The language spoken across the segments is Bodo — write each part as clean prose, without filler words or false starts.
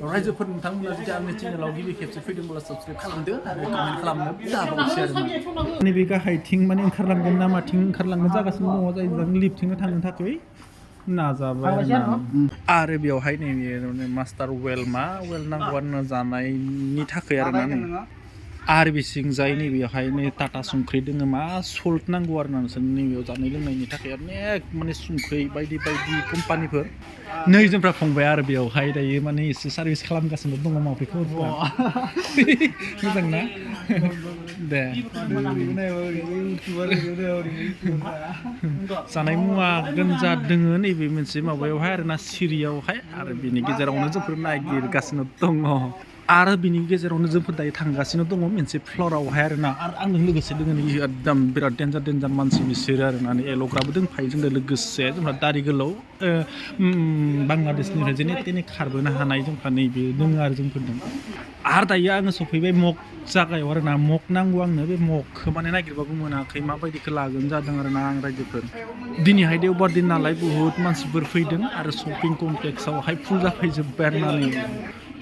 रायजोफोर नोंथांमोना जुदि आंनि चेनेलाव गिबि खेबसे फैदोंब्ला साबस्क्राइब खालामदो आरो कमेन्ट खालामनो दाबावसै आरो नैबे गाहायथिं माने ओंखारलांगोन ना माथिं ओंखारलांगोन जागासिनो दङ जायजों लिफ्टिंनो थांनो थाखाय नाजाबाय आरो बेवहाय नैबे मास्टार वेल मा वेल नांगौ आरो जानायनि थाखाय आरोना नों आरो बिसिं जाय नैबेयावहाय नै टाटा संख्रि दोङो मा सल्ट नांगौ आरो ना नोंसोर नैबेयाव जानाय लोंनायनि थाखाय अनेक माने संख्रि बायदि बायदि कम्पानिफोर नै जोंफ्रा फंबाय आरो बेवहाय दायो माने एसे सार्भिस खालामगासिनो दङ मावफैखौ मोजां ना दे जानाय मुवा गोनजा दोङो नैबे मोनसे माबायावहाय आरो ना सिरियावहाय आरो बिनि गेजेरावनो जोंफोर नागिरगासिनो दङ आरो बिनि गेजेरावनो जोंफोर दायो थांगासिनो दङ मोनसे फ्ल'रावहाय आरो ना आरो आंजों लोगोसे दोङो एकदम बिराद डेन्जार मानसि बिसोरो आरो ना एल'ग्राबो दंफायो जोंजों लोगोसे जोंहा दारि गोलाव बांलादेशनिफ्राय जेने तेने खारबोनो हानाय जोंहा नैबे दोङो आरो जोंफोरदों आरो दायो आङो सफैबाय मग जागायाव आरो ना मग नांगौ आंनो बे मगखौ माने नागिरबाबो मोनाखै माबायदिखौ लागोन जादों आरो ना आं रायजोफोर दिनैहाय देवबार दिन नालाय बुहुत मानसिफोर फैदों आरो शपिं कमप्लेक्सआवहाय फुल जाफैजोब्बाय आरो ना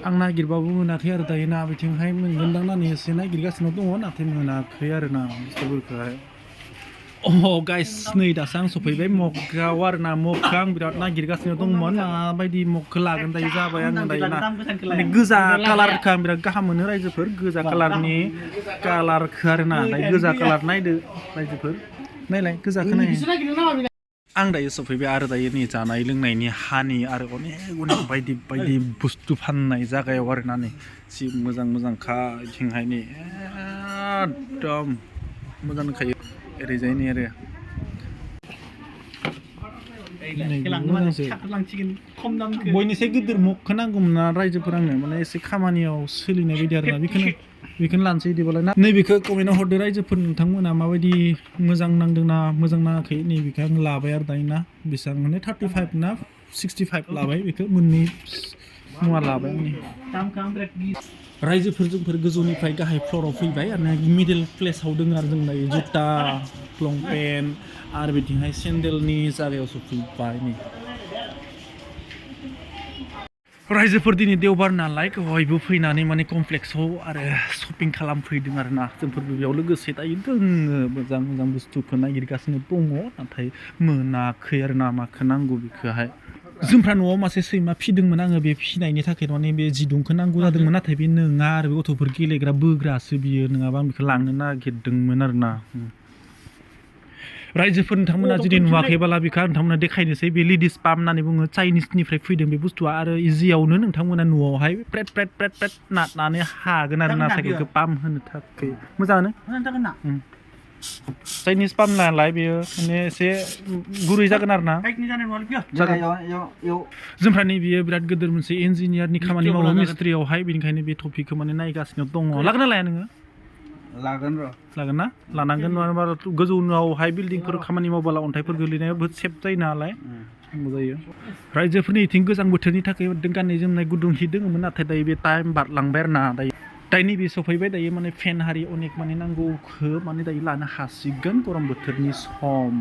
आं नागिरबाबो मोनाखै आरो दायो ना बिथिंहाय मोनगोनदां होननानै एसे नागिरगासिनो दङ नाथाय मोनाखै आरो ना बुस्थुफोरखौहाय गाइस नै दासो आं सफैबाय मगआव आरो ना मगखौ आं बिराद नागिरगासिनो दंमोन माबायदि मगखौ लागोन दायो जाबाय आङो दायो ना माने गोजा कालारखौ आं बिराद गाहाम मोनो रायजोफोर गोजा कालारनि कालारखौ आरो ना दायो गोजा कालार नायदो रायजोफोर नायलाय गोजाखौ नाय आं दायो सफैबाय आरो दायो नै जानाय लोंनायनि हानि आरो अनेक बायदि बायदि बुस्थु फाननाय जागायाव आरो ना नै जि मोजांखा बिथिंहाय नै एकदम मोजां नुखायो ओरैजाय नै आरो बयनिसाय गिदिर मगखौ नांगौमोन ना रायजोफोर आंनो माने एसे खामानियाव सोलिनाय बायदि आरो ना बेखौनो लानोसै बिदिबालाय ना नैबेखौ कमेन्टआव हरदो रायजोफोर नोंथांमोना माबायदि मोजां नांदोंना मोजां नाङाखै नैबेखौ आं लाबाय आरो दायो ना बेसेबां माने 35 ना 65 लाबाय बेखौ मोननै मुवा लाबाय आंनि रायजोफोर जोंफोर गोजौनिफ्राय गाहाय फ्ल'राव फैबाय आरो मिडिल प्लेसाव दङ आरो जों दायो जुथा लंपेन्ट आरो बिथिंहाय सेन्देलनि जायगायाव सफैबाय नै रायजोफोर दिनै देवबार नालाय बयबो फैनानै माने कमप्लेक्सआव आरो शपिं खालामफैदों आरो ना जोंफोर बेयाव लोगोसे दायो दोङो मोजां बुस्थुखौ नागिरगासिनो दङ नाथाय मोनाखै आरो ना माखौ नांगौ बेखौहाय जोंफ्रा न'आव मासे सैमा फिदोंमोन आङो बे फिनायनि थाखाय माने बे जिदुंखौ नांगौ जादोंमोन नाथाय बे नङा आरो बे गथ'फोर गेलेग्रा बोग्रासो बियो नङाबा आं बेखौ लांनो नागिरदोंमोन आरो ना रायजोफोर नोंथांमोना जुदि नुवाखैबाला बेखौ नोंथांमोना देखायनोसै बे लेडिस पाम्प होननानै बुङो चाइनिसनिफ्राय फैदों बे बुस्थुआ आरो इजियावनो नोंथांमोना न'आवहाय प्रेट नारनानै हागोन आरो ना साइकेलखौ पाम्प होनो थाखाय मोजाङानो चाइनिस पाम्प नालाय बेयो माने एसे गुरै जागोन आरो ना जोंफ्रा नै बियो बिराद गिदिर मोनसे इन्जिनियारनि खामानि मावो मिस्ट्रियावहाय बेनिखायनो बे टपिकखौ माने नायगासिनो दङ लागोन ना लाया नोङो लागोन ना लानांगोन नङाबा गोजौआवहाय बिल्डिंफोर खामानि मावबोला अन्थाइफोर गोलैनाया बहुत सेफ जायो नालाय जायो रायजोफोरनि इथिं गोजां बोथोरनि थाखाय गाननाय जोमनाय गुदुं हि दङमोन नाथाय दायो बे टाइम बारलांबाय आरो ना दायो नैबे सफैबाय दायो माने फेन हारि अनेक माने नांगौखौ माने दायो लानो हासिगोन गरम बोथोरनि सम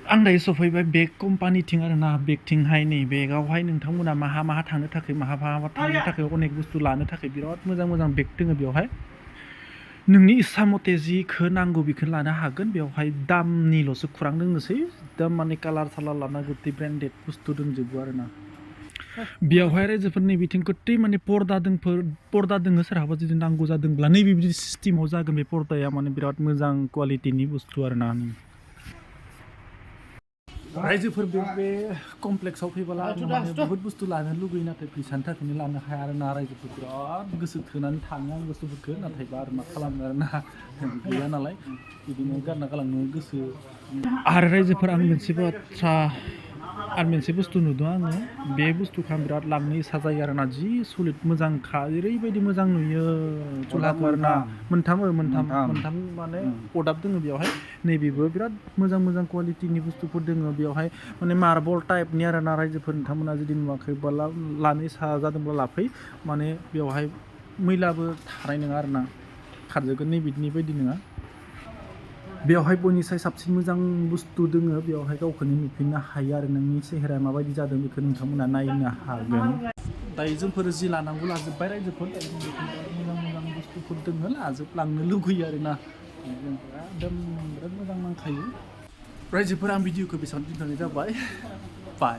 आं दायो सफैबाय बेग कम्पानिथिं आरो ना बेगथिंहाय नै बेगावहाय नोंथांमोना माहा थांनो थाखाय माहा थांनो थाखाय अनेक बुस्थु लानो थाखाय बिराद मोजां बेग दङ बेवहाय नोंनि इस्सा मथे जिखौ नांगौ बेखौ लानो हागोन बेवहाय दामनिल'सो खुरां दङसै दाम माने कालार सालार लाना गुथै ब्रेन्डेड बुस्थु दंजोबो आरो ना बेयावहाय रायजोफोरनि बिथिं गथै माने पर्दा दोङो सोरहाबा जुदि नांगौ जादोंब्ला नैबे बिदि सिस्टेमाव जागोन बे पर्दाया माने बिराद मोजां कुवालिटिनि बुस्थु आरो ना रायजोफोर बे कमप्लेक्सआव फैबोला माने बुहुत बुस्थु लानो लुगैयो नाथाय फैसानि थाखायनो लानो हाया आरो ना रायजोफोर बिराद गोसो थोनानै थाङो आं बुस्थुफोरखौ नाथायबा आरो मा खालामनो आरो ना गैया नालाय बिदिनो गारना गालांनो गोसो आरो रायजोफोर आं मोनसे बुस्थु नुदों आङो बे बुस्थुखौ आं बिराद लांनो इसा जायो आरो ना जि सलिड मोजांखा ओरैबायदि मोजां नुयो चुलाखौ आरो ना मोनथाम माने अदाब दङ बेवहाय नैबेबो बिराद मोजां कुवालिटिनि बुस्थुफोर दङ बेवहाय माने मार्बल टाइपनि आरो ना रायजोफोर नोंथांमोना जुदि नुवाखैबोला लानो इसा जादोंब्ला लाफै माने बेवहाय मैलाबो थानाय नङा आरो ना खारजोबगोन नै बिदिनि बायदि नङा बेवहाय बयनिसाय साबसिन मोजां बुस्थु दोङो बेवहाय गावखौनो नुफिननो हायो आरो नोंनि सेहेराया माबायदि जादों बेखौ नोंथांमोना नायनो हागोन दायो जोंफोर जि लानांगौ लाजोब्बाय रायजोफोर दायो जों बेखौनो मोजां मोजां बुस्थुफोर दोङो लाजोबलांनो लुगैयो आरोना जोंफोरा एकदम बिराद मोजां नांखायो रायजोफोर आं भिडिअखौ बेसेबां दोनथ'नाय जाबाय बाय